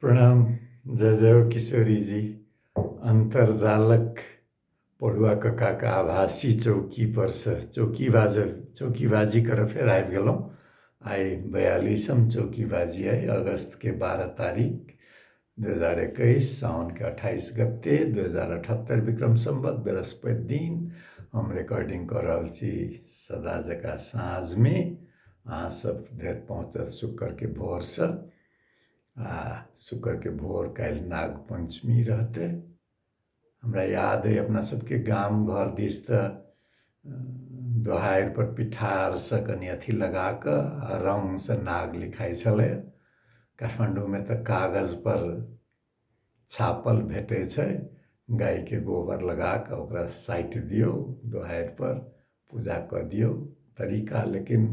प्रणाम, जय जय हो किशोरीजी। अन्तर्जालक पढ़ुआ कक्काके आभासी चौकी परसँ चौकीबाज चौकीबाजी करऽ फेर आबि गेलहुँ। आइ 42म चौकीबाजी अइ, अगस्तके 12 तारीख 2021, साओनके 28 गते 2078 विक्रम सम्वत, बृहस्पति दिन। हम रिकॉर्डिंग कऽ रहल छी सदा जकाँ साँझमे, अहाँ सब धरि पहुँचत शुक्रके भोरसँ। आ शुक्रके भोर काल्हि नाग पञ्चमी रहतै। हमरा याद अइ अपना सबके गाम घर दिस तऽ दोहारि पर पिठारसँ कनि अथी लगा कऽ आ रङ्गसँ नाग लिखाइ छलै। काठमाण्डूमे तऽ कागज पर छापल भेटै छै, गायके गोबर लगा कऽ ओकरा साटि दियौ दोहारि पर, पूजा कऽ दियौ तरीका। लेकिन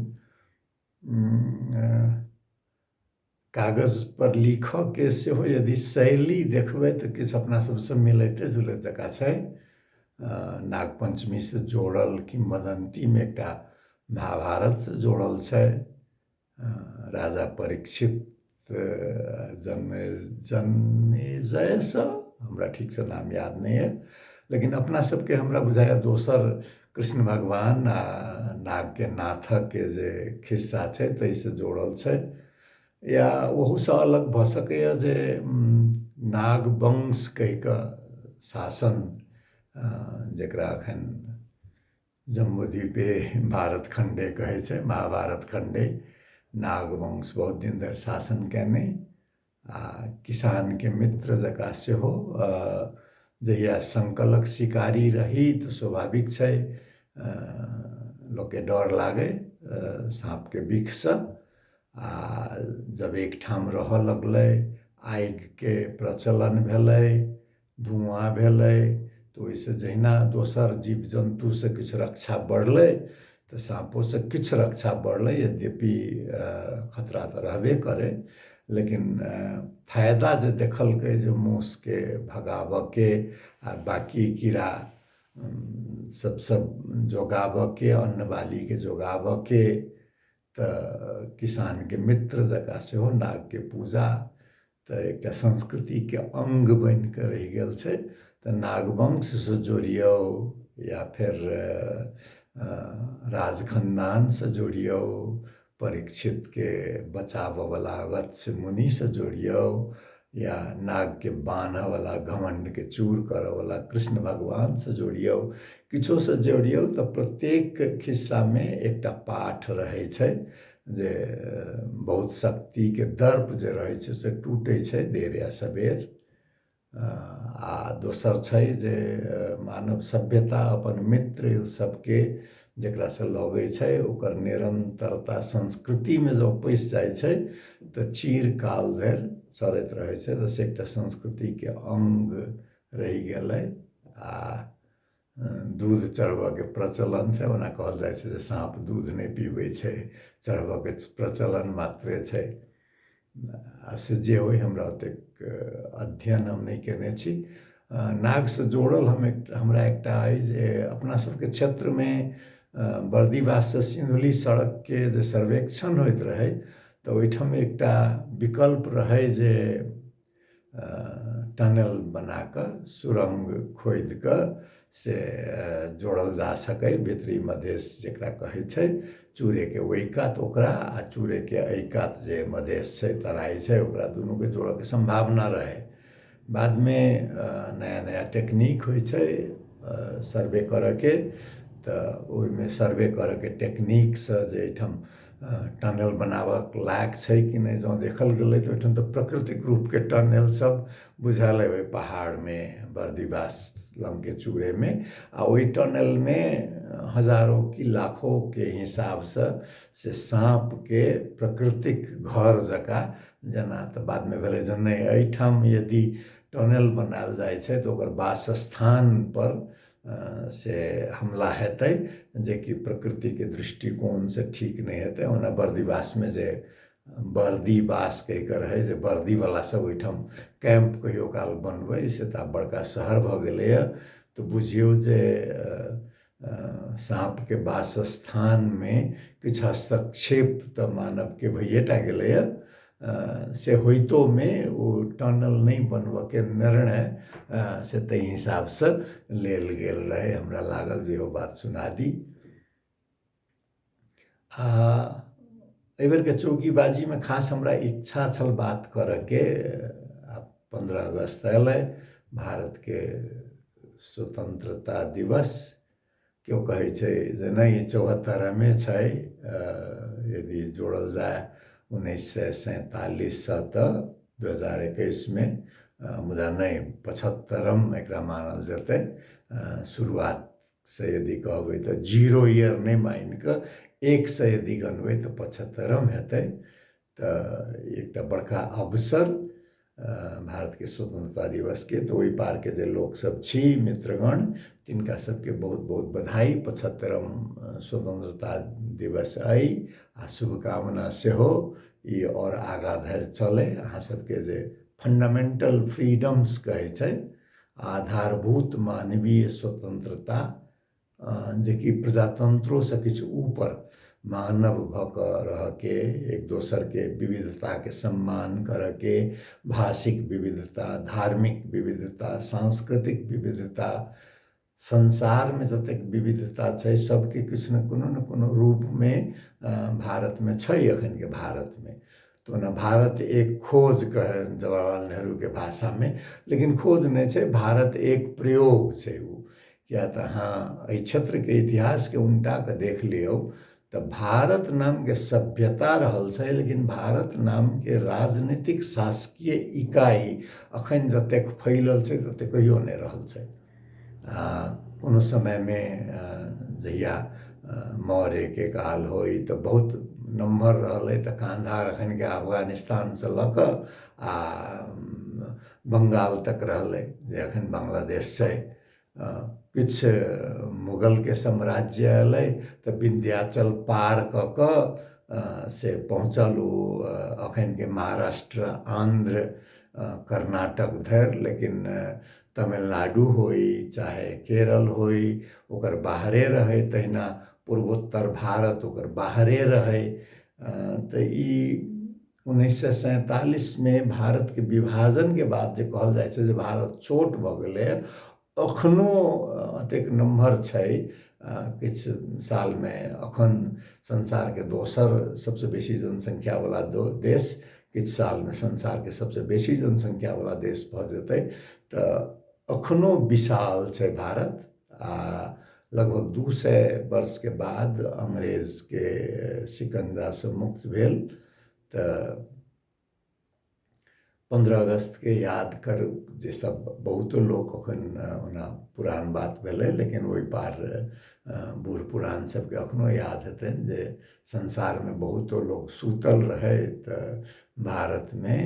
कागज पर लिखऽके सेहो यदि शैली देखबै तऽ किछु अपना सबसँ मिलैते जुलैत जकाँ छै। नाग पञ्चमीसँ जोड़ल किंवदन्तीमे एकटा महाभारतसँ जोड़ल छै। राजा परीक्षित जन्मे जन्मेजयसँ, हमरा ठीकसँ नाम याद नहि अइ, लेकिन अपना सबके हमरा बुझाइए दोसर कृष्ण भगवान आ नागके नाथके जे खिस्सा छै ताहिसँ जोड़ल छै, या ओहूसँ अलग भऽ सकैए जे नागवंश कहि कऽ शासन जकरा एखन जम्बूद्वीपे भारत खण्डे कहै छै, महाभारत खण्डे, नागवंश बहुत दिन धरि शासन कयने आ किसानके मित्र जकाँ सेहो। जहिया संकलक शिकारी रही तऽ स्वाभाविक छै लोकके डर लागै साँपके बिखसँ, आ जब एकठाम रहऽ लगलै, आगिके प्रचलन भेलै, धुआँ भेलै, तऽ ओहिसँ जहिना दोसर जीव जन्तुसँ किछु रक्षा बढ़लै तऽ साँपोसँ किछु रक्षा बढ़लै। यद्यपि खतरा तऽ रहबे करै, लेकिन फायदा जे देखलकै जे मूसके भगाबऽके आ बाँकी कीड़ा सबसँ जोगाबऽके, अन्न बालीके जोगाबऽके, तऽ किसानके मित्र जकाँ सेहो नागके पूजा तऽ एकटा संस्कृतिके अङ्ग बनि कऽ रहि गेल छै। तऽ नागवंशसँ जोड़ियौ या फेर राजखनदानसँ जोड़ियौ, परीक्षितके बचाबऽवला अगत्य मुनिसँ जोड़ियौ, या नागके बान्हऽवला घमण्डके चूर करऽवला कृष्ण भगवानसँ जोड़ियौ, किछोसँ जोड़ियौ तऽ प्रत्येक खिस्सामे एकटा पाठ रहै छै जे बहुत शक्तिके दर्प जे रहै छै से टूटै छै देर या सबेर। आ दोसर छै जे मानव सभ्यता अपन मित्र सबके जकरासँ लगै छै ओकर निरन्तरता संस्कृतिमे जँ पैसि जाइ छै तऽ चिरकाल धरि चलैत रहै छै। तऽ से एकटा संस्कृतिके अङ्ग रहि गेलै। आ दूध चढ़बऽके प्रचलन छै, ओना कहल जाइ छै जे साँप दूध नहि पीबै छै, चढ़बऽके प्रचलन मात्रे छै। आब से जे होइ, हमरा ओतेक अध्ययन हम नहि कयने छी। नागसँ जोड़ल हम एक हमरा एकटा अइ जे अपना सबके क्षेत्रमे बर्दीवाससँ सिन्धुली सड़कके जे सर्वेक्षण होइत रहै तऽ ओहिठाम एकटा विकल्प रहै जे टनल बना कऽ सुरङ्ग खोदि कऽ से जोड़ल जा सकै भितरी मधेश जकरा कहै छै, चूरेके ओहि कात ओकरा आ चूरेके एहि कात जे मधेश छै तराइ छै ओकरा दुनूके जोड़ऽके सम्भावना रहै। बादमे नया नया टेक्निक होइ छै सर्वे करऽके, तऽ ओहिमे सर्वे करऽके टेक्निकसँ जे एहिठाम टनल बनाबऽके लायक छै कि नहि जँ देखल गेलै तऽ ओहिठाम तऽ प्राकृतिक रूपके टनल सब बुझायल ओहि पहाड़मे बर्दिवास लगके चूरेमे, आ ओहि टनलमे हजारो कि लाखोके हिसाबसँ से साँपके प्राकृतिक घर जकाँ जेना। तऽ बादमे भेलै जे नहि, एहिठाम यदि टनल बनायल जाइ छै तऽ ओकर वासस्थानपर से हमला हेतै जेकि प्रकृतिके दृष्टिकोणसँ ठीक नहि हेतै। ओना बर्दिवासमे जे बर्दीवास कहि कऽ रहै जे बर्दीवला सब ओहिठाम कैम्प कहियो काल बनबै, से तऽ आब बड़का शहर भऽ गेलैए। तऽ बुझियौ जे साँपके वासस्थानमे किछु हस्तक्षेप तऽ मानवके भइए टा गेलैए। से होइतोमे ओ टनल नहि बनबऽके निर्णय से ताहि हिसाबसँ लेल गेल रहै। हमरा लागल जे ओ बात सुना दी। आ एहिबेरके चौकीबाजीमे खास हमरा इच्छा छल बात करऽके। 15 अगस्त अयलै, भारतके स्वतंत्रता दिवस। केओ कहै छै जे नहि 74मे छै, यदि जोड़ल जाय 1947सँ तऽ 2021मे, मुदा नहि, 75म एकरा मानल जेतै। शुरुआतसँ यदि कहबै तऽ जीरो ईयर नहि मानि कऽ 1सँ यदि गनबै तऽ 75म हेतै। तऽ एकटा बड़का अवसर भारतके स्वतंत्रता दिवसके, तऽ ओहि पारके जे लोकसभ छी मित्रगण, तिनका सबके बहुत बहुत बधाई, 75म स्वतंत्रता दिवस अइ आ शुभकामना सेहो। ई आओर आगाँ धरि चलै। अहाँ सबके जे फंडामेंटल फ्रीडम्स कहै छै, आधारभूत मानवीय स्वतंत्रता, जेकि प्रजातंत्रोसँ किछु ऊपर मानव भऽ कऽ रहऽके, एक दोसरके विविधताके सम्मान करऽके, भाषिक विविधता, धार्मिक विविधता, सांस्कृतिक विविधता, संसारमे जतेक विविधता छै सबके किछु ने कोनो ने कोनो रूपमे भारतमे छै। एखनके भारतमे तऽ ओना भारत एक खोज कहै जवाहरलाल नेहरूके भाषामे, लेकिन खोज नहि छै, भारत एक प्रयोग छै ओ। किया तऽ अहाँ एहि क्षेत्रके इतिहासके उनटा कऽ देख लियौ तऽ भारत नामके सभ्यता रहल छै, लेकिन भारत नामके राजनीतिक शासकीय इकाइ अखन जतेक फैलल छै ततेक कहियो नहि रहल छै। आ कोनो समयमे जहिया मौर्यके काल होइ तऽ बहुत नम्हर रहलै, तऽ कान्धार अखनके अफगानिस्तानसँ लऽ कऽ आ बंगाल तक रहलै, जे अखन बांग्लादेश छै। किछु मुगलके साम्राज्य अयलै तऽ विन्ध्याचल पार कऽ कऽ से पहुँचल ओ अखनके महाराष्ट्र, आन्ध्र, कर्नाटक धरि, लेकिन तमिलनाडु होइ चाहे केरल होइ ओकर बाहरे रहै। तहिना पूर्वोत्तर भारत ओकर बाहरे रहै। तऽ ई 1947मे भारतके विभाजनके बाद जे कहल जाइ छै जे भारत छोट भऽ गेलै, अखनो एतेक नम्हर छै। किछु सालमे अखन संसारके दोसर सबसँ बेसी जनसंख्यावला देश किछु सालमे संसारके सबसँ बेसी जनसंख्यावला देश भऽ जेतै। तऽ अखनो विशाल छै भारत। आ लगभग 200 वर्षके बाद अंग्रेजके शिकंजासँ मुक्त भेल। तऽ 15 अगस्तके याद करू जे सब बहुतो लोक अखन, ओना पुरान बात भेलै, लेकिन ओहि पार बूढ़ पुरान सबके अखनो याद हेतनि जे संसारमे बहुतो लोक सुतल रहै तऽ भारतमे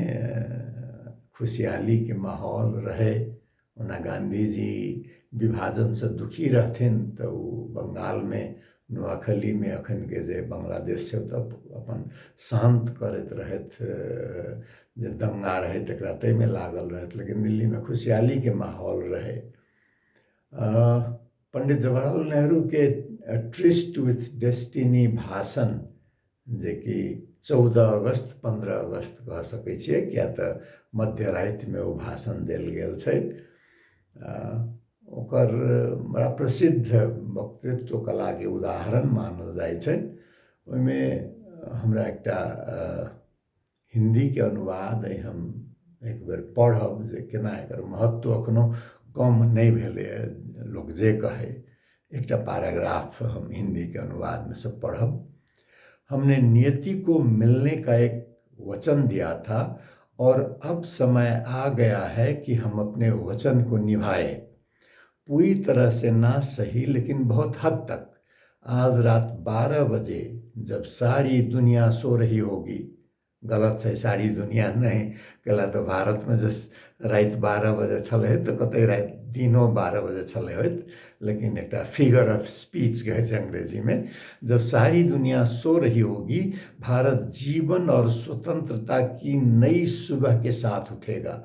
खुशहालीके माहौल रहै। ओना गाँधीजी विभाजनसँ दुखी रहथिन तऽ ओ बंगालमे, नोआखलीमे, अखनके जे बांग्लादेश छै ओतऽ अपन शान्त करैत रहथि, जे दंगा रहै तकरा ताहिमे लागल रहथि, लेकिन दिल्लीमे खुशहालीके माहौल रहै। Pandit Jawaharlal नेहरूके tryst with destiny भाषण, जेकि 14 अगस्त 15 अगस्त कह सकै छियै, किया तऽ मध्य रातिमे ओ भाषण देल गेल छै, ओकर बड़ा प्रसिद्ध वक्तृत्व कलाके उदाहरण मानल जाइ छै। ओहिमे हमरा एकटा हिन्दीके अनुवाद हम एक बेर पढ़ब जे केना एकर महत्व एखनो कम नहि भेलैए, लोक जे कहै। एकटा पैराग्राफ हम हिंदी के अनुवाद में से पढ़ब। हमने नियति को मिलने का एक वचन दिया था और अब समय आ गया है कि हम अपने वचन को निभाए। पूरी तरह से ना सही, लेकिन बहुत हद तक। आज रात 12 बजे जब सारी दुनिया सो रही होगी, गलत छै, सारी दुनिया नहि कैला तऽ भारतमे जे राति 12 बजे छलै तऽ कतै राति दिनो 12 बजे छलै होइत, लेकिन एकटा फिगर ऑफ स्पीच कहै छै अंग्रेजीमे। जब सारी दुनिया सो रही होगी, भारत जीवन और स्वतंत्रता की नई सुबह के साथ उठेगा।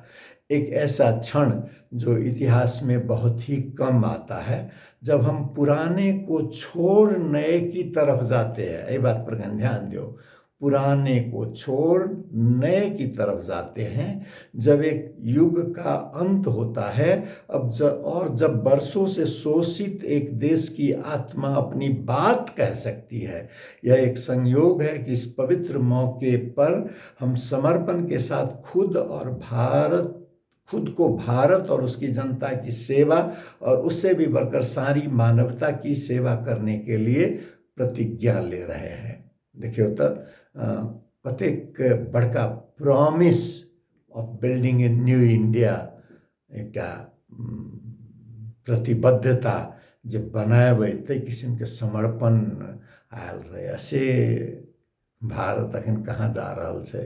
एक ऐसा क्षण जो इतिहास में बहुत ही कम आता है, जब हम पुराने को छोड़ नए की तरफ जाते हैं। एहि बात पर कनि ध्यान दियौ। पुराने को छोड़ नए की तरफ जाते हैं। जब एक युग का अंत होता है अब और जब बरसों से शोषित एक देश की आत्मा अपनी बात कह सकती है, यह एक संयोग है कि इस पवित्र मौके पर हम समर्पण के साथ खुद को भारत और उसकी जनता की सेवा और उससे भी बढ़कर सारी मानवता की सेवा करने के लिए प्रतिज्ञा ले रहे हैं। देखियौ तऽ कतेक बड़का promise of building a new India, एकटा प्रतिबद्धता जे बनायबै ताहि किसिमके समर्पण आयल रहै। आ से भारत अखन कहाँ जा रहल छै।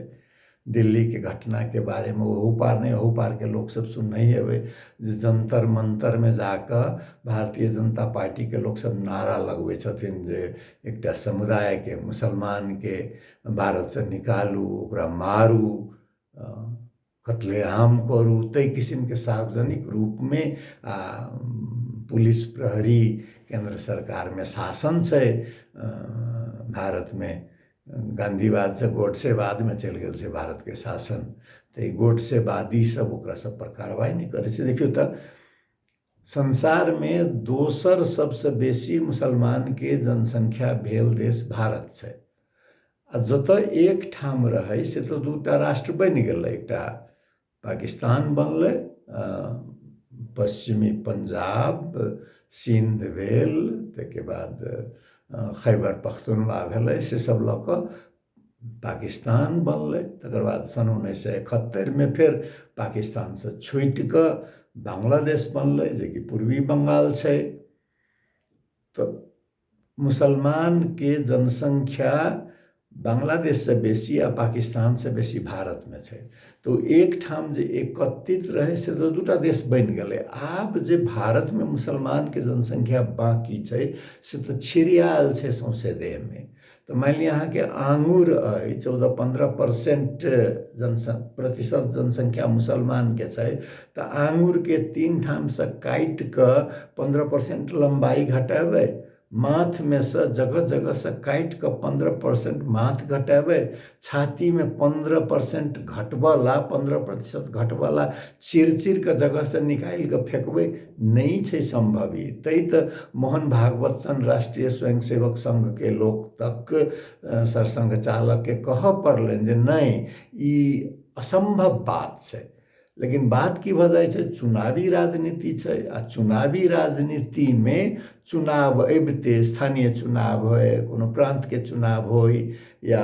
दिल्लीके घटनाके बारेमे ओहू पार नहि ओहू पारके लोकसभ सुननहि हेबै जे जन्तर मन्तरमे जाकऽ भारतीय जनता पार्टीके लोकसभ नारा लगबै छथिन जे एकटा समुदायके मुसलमानके भारतसँ निकालू, ओकरा मारू, कत्लेआम करू, ताहि किसिमके सार्वजनिक रूपमे आ पुलिस प्रहरी केन्द्र सरकारमे शासन छै। भारतमे गाँधीवादसँ गोडसेवादमे चलि गेल छै भारतके शासन। तऽ ई गोडसेवादी सब ओकरा सब पर कार्रवाइ नहि करै छै। देखियौ तऽ संसारमे दोसर सबसँ बेसी मुसलमानके जनसंख्या भेल देश भारत छै। आ जतऽ एक ठाम रहै से तऽ दूटा राष्ट्र बनि गेलै, एकटा पाकिस्तान बनलै, पश्चिमी पंजाब सिन्ध भेल, ताहिके बाद खैबर पख्तूनवा भेलै, से सब लऽ कऽ पाकिस्तान बनलै। तकर बाद सन् 1971मे फेर पाकिस्तानसँ छुटि कऽ बांग्लादेश बनलै, जेकि पूर्वी बंगाल छै। तऽ मुसलमानके जनसंख्या बांग्लादेशसँ बेसी आ पाकिस्तानसँ बेसी भारतमे छै। तऽ ओ एकठाम जे एकत्रित रहै से तऽ दूटा देश बनि गेलै। आब जे भारतमे मुसलमानके जनसंख्या बाँकी छै से तऽ छिड़ियाएल छै सौँसे देहमे। तऽ मानि लिअ अहाँके आङुर अइ 14-15% प्रतिशत जनसंख्या मुसलमानके छै, तऽ आङुरके 3 ठामसँ काटि कऽ 15% लम्बाइ घटेबै, माथमे सँ जगह जगहसँ काटि कऽ 15% माथ घटेबै, छातीमे 15% घटबऽला 15% घटबऽला चिर चिर कऽ जगहसँ निकालि कऽ फेकबै, नहि छै सम्भव ई। तैँ तऽ मोहन भागवत सन राष्ट्रीय स्वयंसेवक संघके लोक तक सरसंघ चालकके कहऽ पड़लनि जे नहि, ई असम्भव बात छै। लेकिन बात की भऽ जाइ छै, चुनावी राजनीति छै आ चुनावी राजनीतिमे चुनाव अबिते स्थानीय चुनाव होइ, कोनो प्रान्तके चुनाव होइ या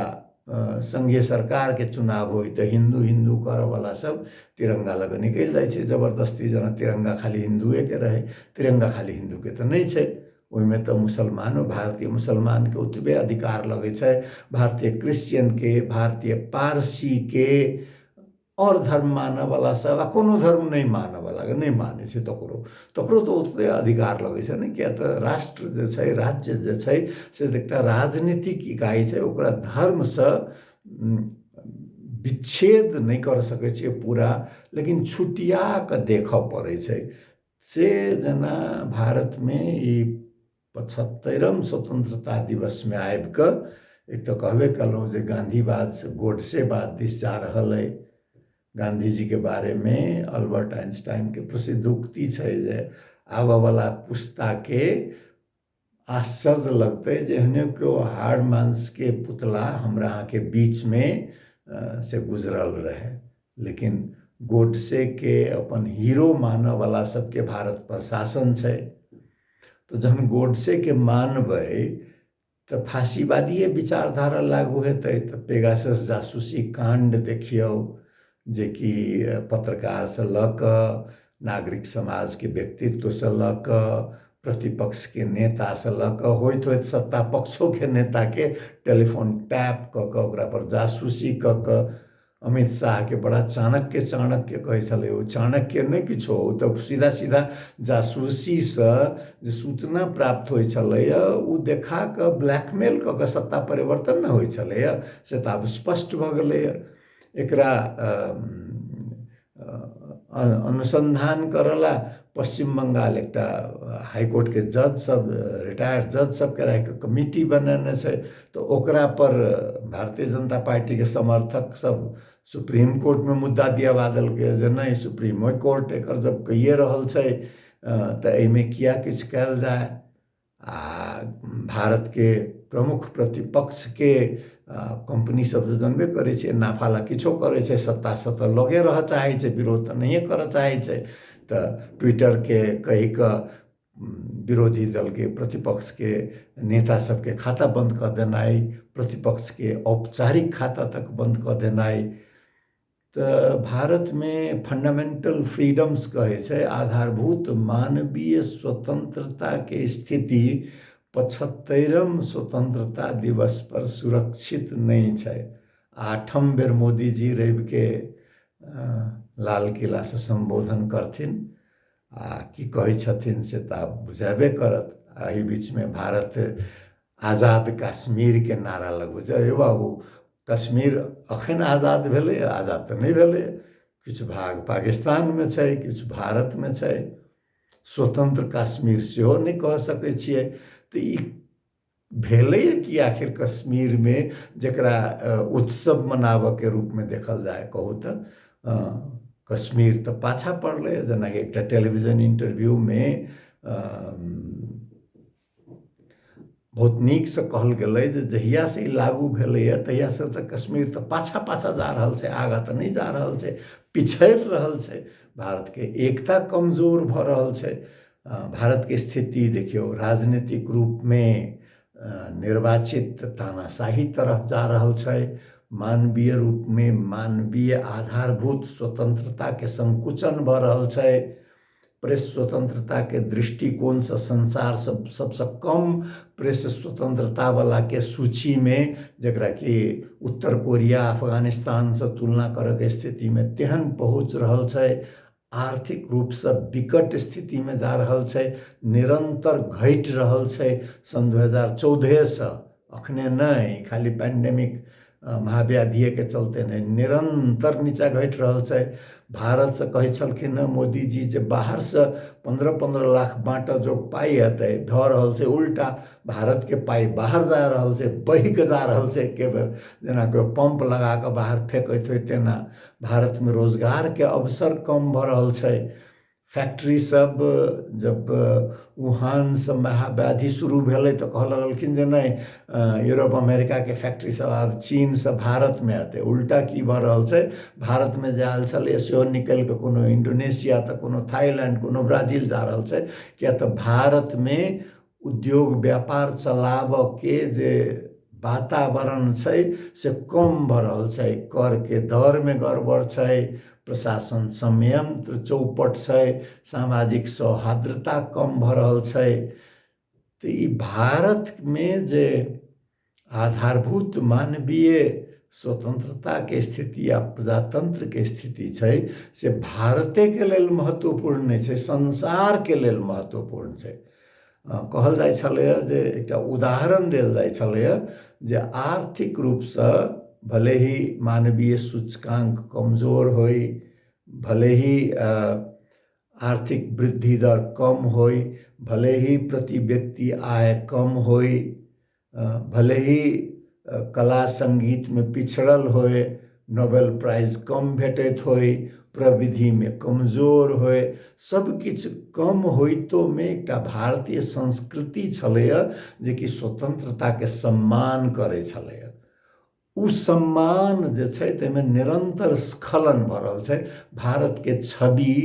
संघीय सरकारके चुनाव होइ, तऽ हिन्दू हिन्दू करऽवला सब तिरंगा लऽ कऽ निकलि जाइ छै जबरदस्ती, जेना तिरंगा खाली हिन्दुएके रहै। तिरंगा खाली हिन्दूके तऽ नहि छै, ओहिमे तऽ मुसलमानो भारतीय मुसलमानके ओतबे अधिकार लगै छै, भारतीय क्रिश्चियनके, भारतीय पारसीके, आओर धर्म मानऽवला सब आ कोनो धर्म नहि मानऽवला नहि मानै छै तकरो तकरो तऽ ओतबे अधिकार लगै छै ने। किया तऽ राष्ट्र जे छै, राज्य जे छै से तऽ एकटा राजनीतिक इकाइ छै, ओकरा धर्मसँ विच्छेद नहि कर सकै छियै पूरा, लेकिन छुटिया कऽ देखऽ पड़ै छै। से जेना भारतमे ई 75म स्वतंत्रता दिवसमे आबि कऽ एक तऽ कहबे कयलहुँ जे गाँधीवादसँ गोडसेवाद दिस जा रहल अइ। गाँधीजीके बारेमे अल्बर्ट आइंस्टाइनके प्रसिद्ध उक्ति छै जे आबऽवला पुस्ताके आश्चर्य लगतै जे एहने केओ हाड़ मांसके पुतला हमरा अहाँके बीचमे से गुजरल रहै। लेकिन गोडसेके अपन हीरो मानऽवला सबके भारत पर शासन छै। तऽ जहन गोडसेके मानबै तऽ फाँसीवादीए विचारधारा लागू हेतै। तऽ पेगासस जासूसी काण्ड देखियौ, जेकि पत्रकारसँ लऽ कऽ नागरिक समाजके व्यक्तित्वसँ लऽ कऽ प्रतिपक्षके नेतासँ लऽ कऽ होइत होइत सत्ता पक्षोके नेताके टेलीफोन टैप कऽ कऽ ओकरा पर जासूसी कऽ कऽ अमित शाहके बड़ा चाणक्य चाणक्य कहै छलै, ओ चाणक्य नहि किछो, ओ तऽ सीधा सीधा जासूसीसँ जे सूचना प्राप्त होइ छलैए ओ देखा कऽ ब्लैकमेल कऽ कऽ सत्ता परिवर्तन ने होइ छलैए, से तऽ आब स्पष्ट भऽ गेलैए। एकरा अनुसन्धान करऽ ला पश्चिम बंगाल एकटा हाईकोर्टके जज सब, रिटायर्ड जज सबके राखि कऽ कमिटी बनेने छै, तऽ ओकरा पर भारतीय जनता पार्टीके समर्थक सब सुप्रीम कोर्टमे मुद्दा दियाबा देलकै जे नहि, सुप्रीमो कोर्ट एकर जब कहिए रहल छै तऽ एहिमे किया किछु कयल जाय। आ भारतके प्रमुख प्रतिपक्षके कम्पनी सब तऽ जनबे करै छै, नाफा ला किछो करै छै, सत्तासँ तऽ लगे रहऽ चाहै छै, विरोध तऽ नहिए करऽ चाहै छै। तऽ ट्विटरके कहि कऽ विरोधी दलके प्रतिपक्षके नेता सबके खाता बन्द कऽ देनाइ, प्रतिपक्षके औपचारिक खाता तक बन्द कऽ देनाइ। तऽ भारतमे फंडामेंटल फ्रीडम्स कहै छै, आधारभूत मानवीय स्वतंत्रताके स्थिति 75म स्वतंत्रता दिवस पर सुरक्षित नहि छै। 8म बेर मोदीजी रविके लाल किलासँ सम्बोधन करथिन आ की कहै छथिन से तऽ आब बुझेबे करत। एहि बीचमे भारत आजाद कश्मीरके नारा लगबै छै। हे बाबू, कश्मीर अखन आजाद भेलै? आजाद तऽ नहि भेलै, किछु भाग पाकिस्तानमे छै, किछु भारतमे छै, स्वतंत्र कश्मीर सेहो नहि कह सकै छियै। तऽ ई भेलै कि आखिर कश्मीरमे जकरा उत्सव मनाबऽके रूपमे देखल जाय, कहू तऽ कश्मीर तऽ पाछा पड़लै। जेनाकि एकटा टेलीविजन इंटरव्यूमे बहुत नीकसँ कहल गेलै जे जहियासँ ई लागू भेलैए तहियासँ तऽ कश्मीर तऽ पाछाँ पाछाँ जा रहल छै, आगाँ तऽ नहि जा रहल छै, पिछड़ि रहल छै। भारतके एकता कमजोर भऽ रहल छै। भारतके स्थिति देखियौ, राजनीतिक रूपमे निर्वाचित तानाशाही तरफ जा रहल छै, मानवीय रूपमे मानवीय आधारभूत स्वतंत्रताके संकुचन भऽ रहल छै, प्रेस स्वतंत्रताके दृष्टिकोणसँ संसार सब सबसँ कम प्रेस स्वतंत्रता वालाके सूचीमे, जकरा कि उत्तर कोरिया अफगानिस्तानसँ तुलना करऽके स्थितिमे तेहन पहुँच रहल छै। आर्थिक रूपसँ विकट स्थितिमे जा रहल छै, निरन्तर घटि रहल छै सन् 2014सँ, अखने नहि, खाली पेंडेमिक महाव्याधिएके चलते नहि, निरन्तर नीचा घटि रहल छै। भारतसँ कहै छलखिन हँ मोदीजी जे बाहरसँ 15-15 लाख बाँटऽ जोग पाइ एतै, भऽ रहल छै उल्टा, भारतके पाइ बाहर जा रहल छै, बहि कऽ जा रहल छै एके बेर, जेना कोइ पम्प लगा कऽ बाहर फेकैत होइ तेना। भारतमे रोजगारके अवसर कम भऽ रहल छै। फैक्ट्री सब जब वुहानसँ महाव्याधि शुरू भेलै तऽ कहऽ लगलखिन जे नहि, यूरोप अमेरिकाके फैक्ट्री सब आब चीनसँ भारतमे एतै। उल्टा की भऽ रहल छै, भारतमे जे आयल छलैए सेहो निकलि कऽ कोनो इंडोनेशिया तऽ कोनो थाईलैंड कोनो ब्राजील जा रहल छै। किया तऽ भारतमे उद्योग व्यापार चलाबऽके जे वातावरण छै से कम भऽ रहल छै, करके दरमे गड़बड़ छै, प्रशासन संयंत्र चौपट छै, सामाजिक सौहार्द्रता कम भऽ रहल छै। तऽ ई भारतमे जे आधारभूत मानवीय स्वतंत्रताके स्थिति आ प्रजातंत्रके स्थिति छै से भारतेके लेल महत्वपूर्ण नहि छै, संसारके लेल महत्वपूर्ण छै। कहल जाइ छलैए जे एकटा उदाहरण देल जाइ छलैए जे आर्थिक रूपसँ भले ही मानवीय सूचकांक कमजोर होइ, भले ही आर्थिक वृद्धि दर कम होइ, भले ही प्रति व्यक्ति आय कम होइ, भले ही कला सङ्गीतमे पिछड़ल होइ, नोबेल प्राइज कम भेटैत होइ, प्रविधिमे कमजोर होइ, सब किछु कम होइतोमे एकटा भारतीय संस्कृति छलैए जेकि स्वतन्त्रताके सम्मान करै छलैए। ओ सम्मान जे छै ताहिमे निरन्तर स्खलन भऽ रहल छै। भारतके छवि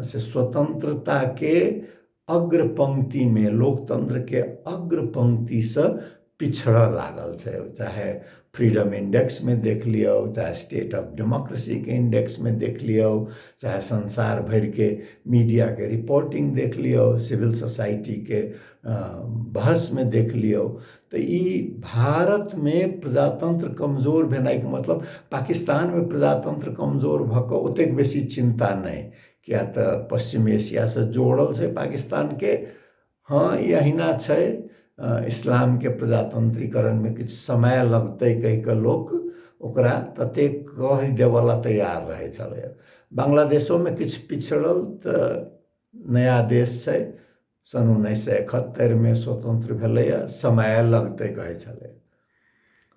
से स्वतन्त्रताके अग्र पंक्तिमे, लोकतन्त्रके अग्र पंक्तिसँ पिछड़ऽ लागल छै। चाहे फ्रीडम इंडेक्समे देख लियौ, चाहे स्टेट ऑफ डेमोक्रेसीके इंडेक्समे देख लियौ, चाहे संसार भरिके मीडियाके रिपोर्टिंग देख लियौ, सिविल सोसाइटीके बहसमे देख लियौ। तऽ ई भारतमे प्रजातन्त्र कमजोर भेनाइके मतलब पाकिस्तानमे प्रजातन्त्र कमजोर भऽ कऽ ओतेक बेसी चिन्ता नहि, किया तऽ पश्चिम एशियासँ जोड़ल छै पाकिस्तानके। हँ, ई अहिना छै, इस्लामके प्रजातंत्रीकरणमे किछु समय लगतै कहि कऽ लोक ओकरा ततेक कहि देबऽ ला तैयार रहै छलैए। बांग्लादेशोमे किछु पिछड़ल तऽ नया देश छै, सन 1971मे स्वतंत्र भेलैए, समय लगतै कहै छलै।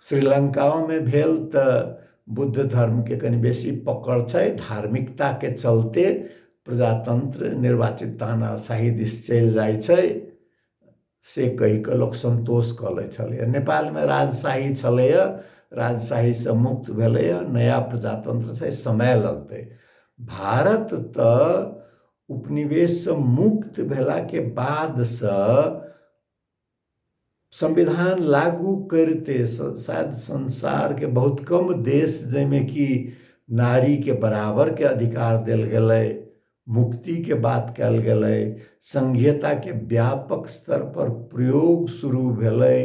श्रीलंकाओमे भेल तऽ बुद्ध धर्मके कनि बेसी पकड़ छै, धार्मिकताके चलते प्रजातंत्र निर्वाचित तानाशाही दिस चलि जाइ छै से कहि कऽ लोक सन्तोष कऽ लै छलैए। नेपालमे राजशाही छलैए, राजशाहीसँ मुक्त भेलैए, नया प्रजातंत्र छै, समय लगतै। भारत तऽ उपनिवेशसँ मुक्त भेलाके बादसँ संविधान लागू करिते शायद संसारके बहुत कम देश जाहिमे कि नारीके बराबरके अधिकार देल गेलै, मुक्तिके बात कयल गेलै, संघीयताके व्यापक स्तर पर प्रयोग शुरू भेलै,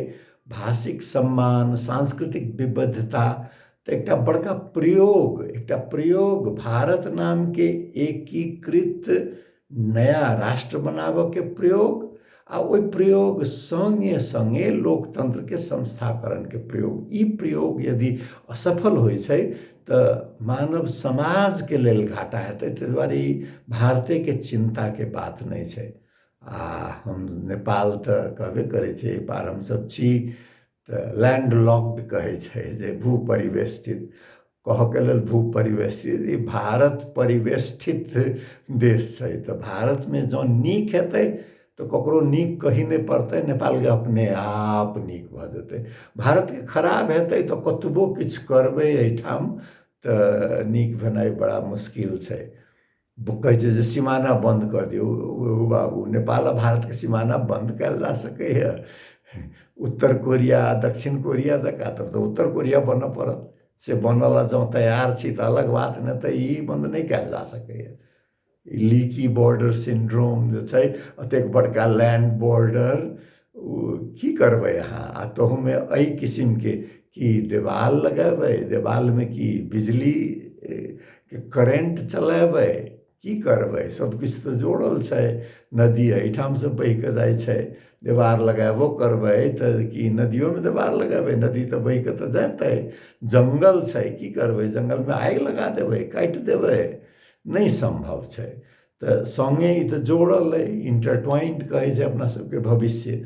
भाषिक सम्मान, सांस्कृतिक विविधता, तऽ एकटा बड़का प्रयोग, एकटा प्रयोग भारत नामके एकीकृत नया राष्ट्र बनाबऽके प्रयोग, आ ओहि प्रयोग सङ्गे सङ्गे लोकतन्त्रके संस्थाकरणके प्रयोग। ई प्रयोग यदि असफल होइ छै तऽ मानव समाजके लेल घाटा हेतै। ताहि दुआरे ई भारतेके चिन्ताके बात नहि छै। आ हम नेपाल तऽ कहबे करै छै, एहि पार हमसभ छी तऽ लैंड लॉक्ड कहै छै, जे भू परिवेष्टित कहऽके लेल भू परिवेष्टित, ई भारत परिवेष्टित देश छै। तऽ भारतमे जँ नीक हेतै तऽ ककरो नीक कही नहि पड़तै, नेपालके अपने आप नीक भऽ जेतै। भारतके खराब हेतै तऽ कतबो किछु करबै एहिठाम तऽ नीक भेनाइ बड़ा मुश्किल छै। कहै छै जे सिमाना बन्द कऽ दियौ, बाबू नेपाल आ भारतके सिमाना बन्द कयल जा सकैए? उत्तर कोरिया आ दक्षिण कोरिया जकाँ तब तऽ उत्तर कोरिया बनऽ पड़त। से बनऽ लए जँ तैयार छी तऽ अलग बात, नहि तऽ ई बन्द नहि कयल जा सकैए। लीकी बॉर्डर सिंड्रोम जे छै, एतेक बड़का लैंड बॉर्डर ओ की करबै अहाँ? आ तहूमे एहि किसिमके की देवाल लगेबै? देवालमे की बिजली के करेंट चलेबै? की करबै? सबकिछु तऽ जोड़ल छै, नदी एहिठामसँ बहि कऽ जाइ छै। देवार लगेबो करबै तऽ की नदियोमे देवार लगेबै? नदी तऽ बहि कऽ तऽ जेतै। जङ्गल छै, की करबै? जङ्गलमे आगि लगा देबै, काटि देबै? नहि सम्भव छै। तऽ सङ्गे ई तऽ जोड़ल अइ, इंटरट्वाइंड कहै छै अपना सबके भविष्य।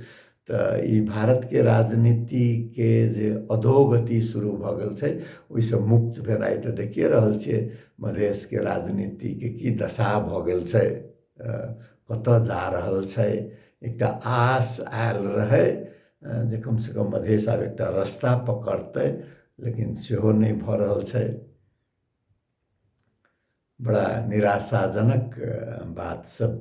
तऽ ई भारतके राजनीतिके जे अधोगति शुरू भऽ गेल छै ओहिसँ मुक्त भेनाइ तऽ देखिए रहल छियै। मधेशके राजनीतिके की दशा भऽ गेल छै, कतऽ जा रहल छै। एकटा आस आयल रहै जे कमसँ कम मधेश आब एकटा रस्ता पकड़तै, लेकिन सेहो नहि भऽ रहल छै। बड़ा निराशाजनक बात सब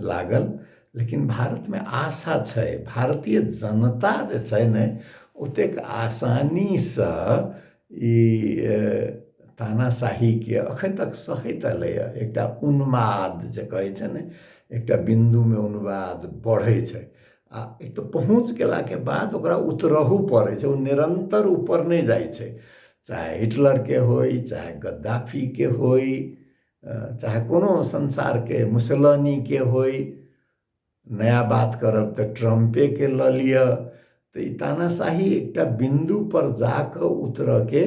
लागल। लेकिन भारतमे आशा छै, भारतीय जनता जे छै ने ओतेक आसानीसँ ई तानाशाहीके अखन तक सहैत एलैए। एकटा उन्माद जे कहै छै ने, एकटा बिन्दुमे उन्माद बढ़ै छै आ एक तऽ पहुँच गेलाके बाद ओकरा उतरहु पड़ै छै, ओ निरन्तर ऊपर नहि जाइ छै। चाहे हिटलरके होइ, चाहे गद्दाफीके होइ, चाहे कोनो संसारके मुसलनीके होइ, नया बात करब तऽ ट्रम्पेके लऽ लिअ, तऽ ई तानाशाही एकटा बिन्दुपर जाकऽ उतरऽके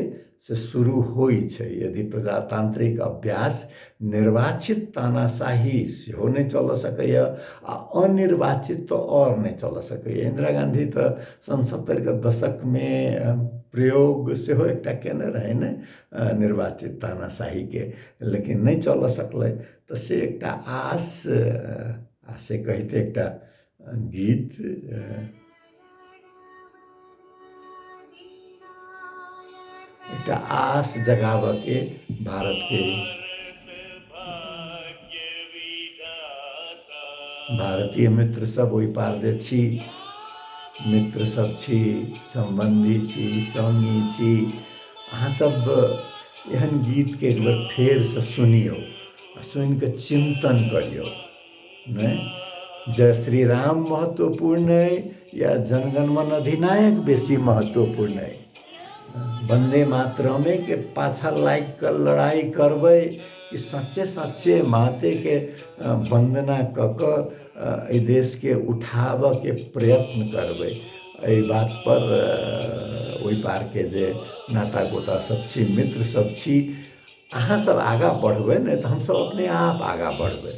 से शुरू होइ छै। यदि प्रजातांत्रिक अभ्यास निर्वाचित तानाशाही सेहो नहि चलऽ सकैए आ अनिर्वाचित तऽ आओर नहि चलऽ सकैए। इन्दिरा गाँधी तऽ सन 70के दशकमे प्रयोग सेहो एकटा केने रहै ने निर्वाचित तानाशाहीके, लेकिन नहि चलऽ सकलै। तऽ से एकटा आस, आ से कहिते एकटा गीत, एकटा आस जगाबऽके भारतके भारतीय मित्र सब ओहि पार जे छी, मित्र सब छी, सम्बन्धी छी, सङ्गी छी, अहाँ सब एहन गीतके एक बेर फेरसँ सुनियौ आ सुनिकऽ चिन्तन करियौ। नहि जय श्री राम महत्वपूर्ण अइ या जनगणमन अधिनायक बेसी महत्वपूर्ण अइ? वन्दे मातरमेके पाछाँ लागि कऽ लड़ाइ करबै कि सच्चे सच्चे मातेके वन्दना कऽ कऽ एहि देशके उठाबऽके प्रयत्न करबै? एहि बातपर ओहि पारके जे नाता गोता सब छी, मित्र सब छी, अहाँ सब आगाँ बढ़बै ने तऽ हमसब अपने आप आगाँ बढ़बै।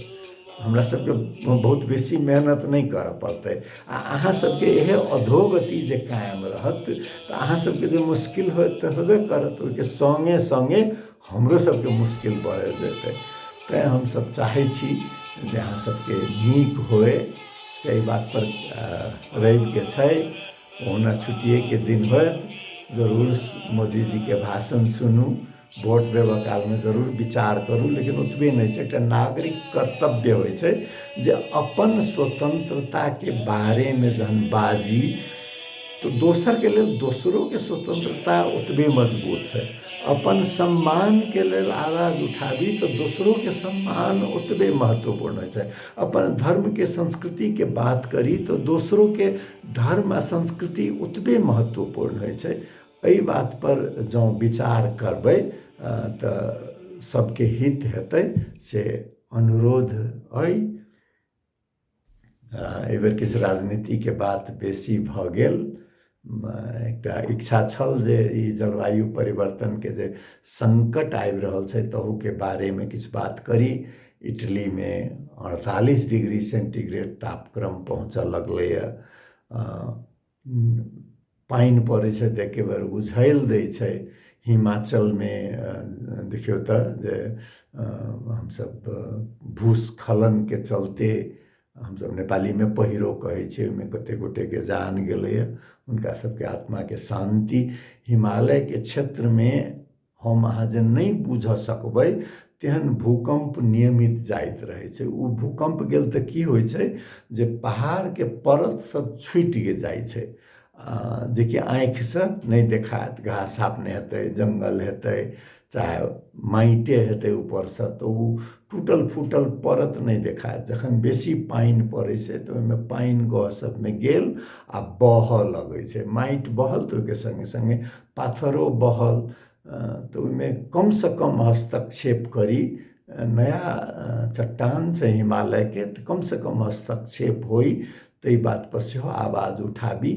हमरा सबके बहुत बेसी मेहनत नहि करऽ पड़तै। आ अहाँ सबके इहे अधोगति जे कायम रहत तऽ अहाँ सबके जे मुश्किल होयत तऽ होबे करत, ओहिके सङ्गे सङ्गे हमरो सबके मुश्किल बढ़ल जेतै। तैँ हमसब चाहै छी जे अहाँ सबके नीक होय, से एहि बातपर रविके छै, ओहुना छुट्टिएके दिन होयत। जरूर मोदीजीके भाषण सुनू, वोट देबऽ कालमे जरूर विचार करू, लेकिन ओतबे नहि छै, एकटा नागरिक कर्तव्य होइ छै जे अपन स्वतन्त्रताके बारेमे जहन बाजी तऽ दोसरके लेल दोसरोके स्वतन्त्रता ओतबे मजबूत छै। अपन सम्मानके लेल आवाज उठाबी तऽ दोसरोके सम्मान ओतबे महत्वपूर्ण होइ छै। अपन धर्मके संस्कृतिके बात करी तऽ दोसरोके धर्म आ संस्कृति ओतबे महत्वपूर्ण होइ छै। एहि बातपर जँ विचार करबै तऽ सबके हित हेतै, से अनुरोध अइ। एहिबेर किछु राजनीतिके बात बेसी भऽ गेल। एकटा इच्छा छल जे ई जलवायु परिवर्तनके जे सङ्कट आबि रहल छै तहूके बारेमे किछु बात करी। इटलीमे 48 डिग्री सेन्टीग्रेड तापक्रम पहुँचऽ लगलैए, पानि पड़ै छै तऽ एके बेर उझैल दै छै। हिमाचलमे देखियौ तऽ जे हमसब भूस्खलनके चलते हमसब नेपालीमे पहिरो कहै छियै, ओहिमे कतेक गोटेके जान गेलैए, हुनका सबके आत्माके शान्ति। हिमालयके क्षेत्रमे हम अहाँ जे नहि बुझऽ सकबै तेहन भूकम्प नियमित जाइत रहै छै। ओ भूकम्प गेल तऽ की होइ छै जे पहाड़के परत सब छुटि जाइ छै, जेकि आँखिसँ नहि देखायत। घास साफ नहि हेतै, जङ्गल हेतै, चाहे माटिए हेतै ऊपरसँ, तऽ ओ टूटल फूटल परत नहि देखायत। जखन बेसी पानि पड़ै छै तऽ ओहिमे पानि गह सबमे गेल आ बहऽ लगै छै। माटि बहल तऽ ओहिके सङ्गे सङ्गे पाथरो बहल, तऽ ओहिमे कमसँ कम हस्तक्षेप करी। नया चट्टान छै हिमालयके, तऽ कमसँ कम हस्तक्षेप होइ ताहि बातपर सेहो आवाज उठाबी।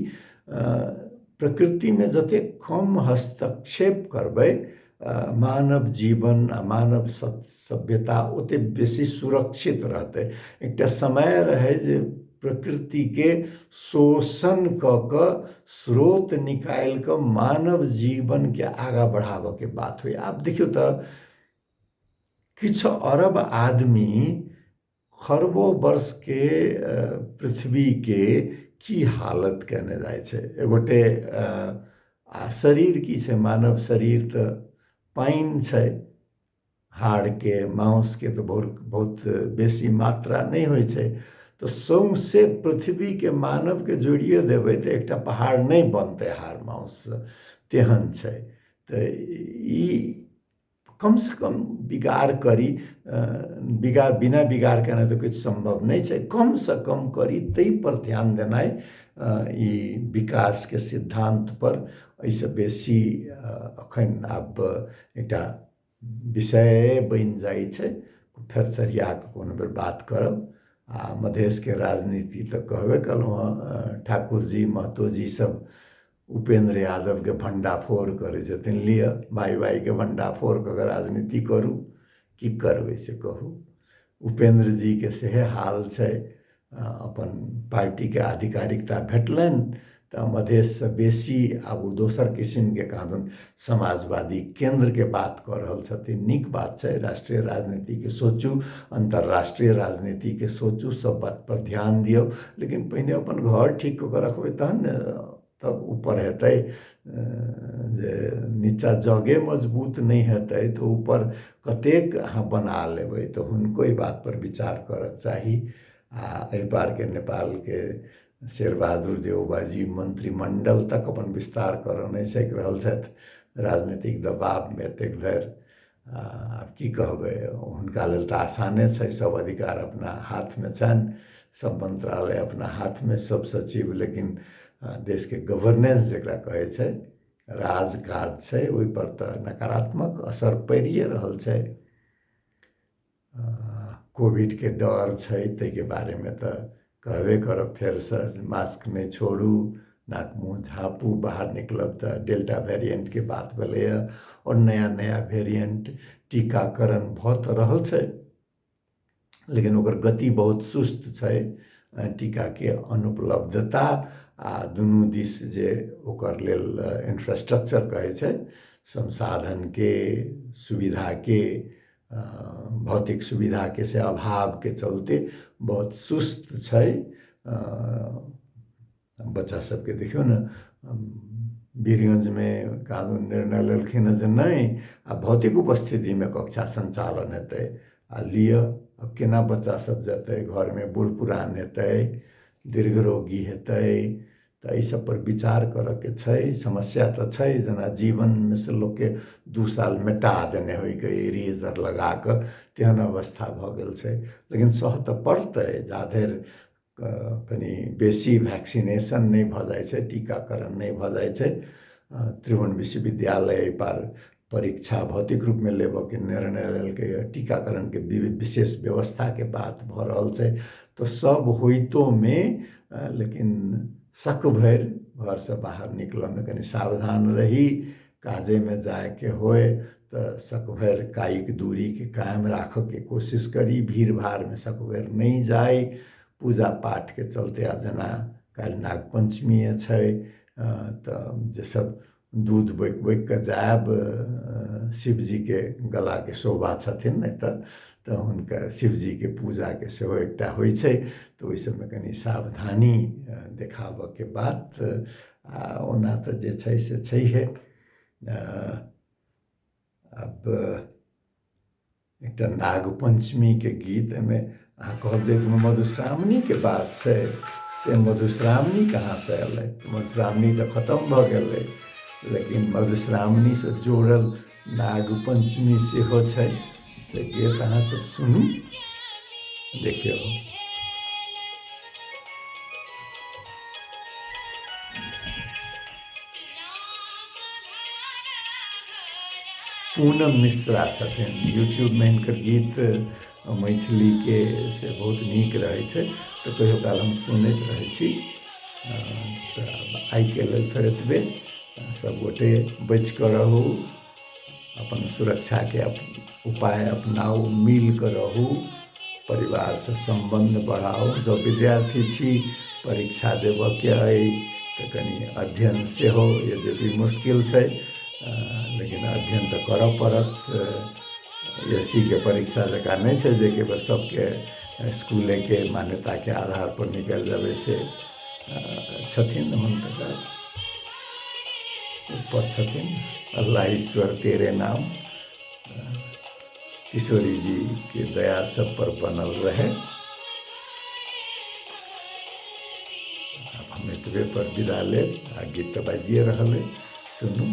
प्रकृतिमे जतेक कम हस्तक्षेप करबै मानव जीवन आ मानव सभ्यता ओतेक बेसी सुरक्षित रहतै। एकटा समय रहै जे प्रकृतिके शोषण कऽ कऽ स्रोत निकालि कऽ मानव जीवनके आगाँ बढ़ाबऽके बात होइ। आब देखियौ तऽ किछु अरब आदमी खरबो वर्षके पृथ्वीके की हालत केने जाइ छै। एगोटे आ शरीर की छै, मानव शरीर तऽ पानि छै, हाड़के मांसके तऽ बहुत बहुत बेसी मात्रा नहि होइ छै। तऽ सौँसे पृथ्वीके मानवके जोड़िए देबै तऽ एकटा पहाड़ नहि बनतै हाड़ मांससँ, तेहन छै। तऽ ई कमसँ कम बिगाड़ करी, बिगाड़ बिना बिगाड़ केने तऽ किछु सम्भव नहि छै, कमसँ कम करी ताहिपर ध्यान देनाइ ई विकासके सिद्धान्तपर एहिसँ बेसी एखन आब एकटा विषय बनि जाइ छै। फेर सरिया कऽ कोनो बेर बात करब। आ मधेशके राजनीति तऽ कहबे कयलहुँ हँ, ठाकुरजी महतोजी सब उपेन्द्र यादवके भण्डाफोड़ करै छथिन। लिअ भाइ भाइके भण्डाफोड़ कऽ कऽ राजनीति करू, की करबै से कहू। उपेन्द्र जीके सेहे हाल छै, अपन पार्टीके आधिकारिकता भेटलनि तऽ मधेशसँ बेसी आब ओ दोसर किसिमके कहाँदन समाजवादी केन्द्रके बात कऽ रहल छथिन। नीक बात छै, राष्ट्रीय राजनीतिके सोचू, अन्तर्राष्ट्रीय राजनीतिके सोचू, सब बातपर ध्यान दियौ, लेकिन पहिने अपन घर ठीक कऽ कऽ रखबै तहन ने तब ऊपर हेतै। जे नीचाँ जगे मजबूत नहि हेतै तऽ ऊपर कतेक अहाँ बना लेबै। तऽ हुनको एहि बातपर विचार करऽके चाही। आ एहि पारके नेपालके शेरबहादुर देउबाजी मंत्रिमंडल तक अपन विस्तार करऽ नहि सकि रहल छथि राजनीतिक दबावमे एतेक धरि। आब की कहबै, हुनका लेल तऽ आसाने छै, सब अधिकार अपना हाथमे छनि, सब मंत्रालय अपना हाथमे, सब सचिव, लेकिन देशके गवर्नेंस जकरा कहै छै, राजकाज छै, ओहिपर तऽ नकारात्मक असर पड़िए रहल छै। कोविडके डर छै ताहिके बारेमे तऽ कहबे करब फेरसँ, मास्क नहि छोड़ू, नाक मुँह झाँपू, बाहर निकलब तऽ डेल्टा वेरिएंटके बात भेलैए आओर नया नया वेरिएंट, टीकाकरण भऽ तऽ रहल छै, लेकिन ओकर गति बहुत सुस्त छै। टीकाके अनुपलब्धता आ दुनू दिस जे ओकर लेल इन्फ्रास्ट्रक्चर कहै छै, संसाधनके सुविधाके, भौतिक सुविधाके से अभावके चलते बहुत सुस्त छै। बच्चा सबके देखियौ ने, वीरगंजमे कानून निर्णय लेलखिन हँ जे नहि, आ भौतिक उपस्थितिमे कक्षा सञ्चालन हेतै। आ लिअ, आब केना बच्चा सब जेतै? घरमे बूढ़ पुरान हेतै, दीर्घ रोगी हेतै, तऽ एहि सब पर विचार करऽके छै। समस्या तऽ छै, जेना जीवनमे से लोकके 2 साल मेटा देने होइके इरेजर लगा कऽ, तेहन अवस्था भऽ गेल छै। लेकिन सह तऽ पड़तै जाधरि कनि बेसी वैक्सीनेशन नहि भऽ जाइ छै, टीकाकरण नहि भऽ जाइ छै। त्रिभुवन विश्वविद्यालय एहिपर परीक्षा भौतिक रूपमे लेबऽके निर्णय लेलकैए, टीकाकरणके विशेष व्यवस्थाके बात भऽ रहल छै। तऽ सब होइतोमे लेकिन शक भरि घरसँ बाहर निकलऽमे कनि सावधान रही। काजेमे जायके होय तऽ सकभरि कायिक दूरीके कायम राखऽके कोशिश करी, भीड़ भाड़मे सकभरि नहि जाइ। पूजा पाठके चलते आब जेना काल्हि नागपञ्चमीए छै, तऽ जे सब दूध बोकि बोकि कऽ जायब, शिवजीके गलाके शोभा छथिन नहि तऽ, तऽ हुनका शिवजीके पूजाके सेहो एकटा होइ छै, तऽ ओहि सबमे कनि सावधानी देखाबऽके बात। आ ओना तऽ जे छै से छैहे। आब एकटा नागपञ्चमीके गीत, एहिमे अहाँ कहब जे मधुश्रावणीके बात छै, से मधुश्रावणी कहाँसँ एलै? मधुश्रावणी तऽ खतम भऽ गेलै, लेकिन मधुश्रावणीसँ जोड़ल नागपञ्चमी सेहो छै। से गीत अहाँ सब सुनू, देखियौ। पूनम मिश्रा छथिन, यूट्यूबमे हिनकर गीत मैथिलीके से बहुत नीक रहै छै, तऽ कहियो काल हम सुनैत रहै छी। तऽ आइके लेल फेर एतबे। सबगोटे बचि कऽ रहू, अपन सुरक्षाके उपाय अपनाउ, मिल कऽ रहू, परिवारसँ सम्बन्ध बढ़ाउ। जँ विद्यार्थी छी, परीक्षा देबऽके अइ तऽ कनि अध्ययन सेहो, यद्यपि मुश्किल छै लेकिन अध्ययन तऽ करऽ पड़त। एस सी के परीक्षा जकाँ नहि छै जे केवल सबके इसकुलेके मान्यताके आधारपर निकलि जेबै, से छथिन हुनकर ऊपर छथिन अल्लाह ईश्वर तेरे नाम। किशोरी जी के दया सब पर बनल रहे। आब हम एतबे पर विदा लेब। आ गीत तऽ बाजिए रहल अइ, सुनू।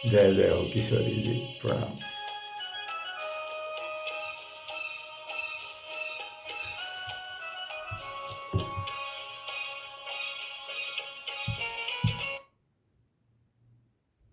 जय जय हो किशोरी जी, प्रणाम।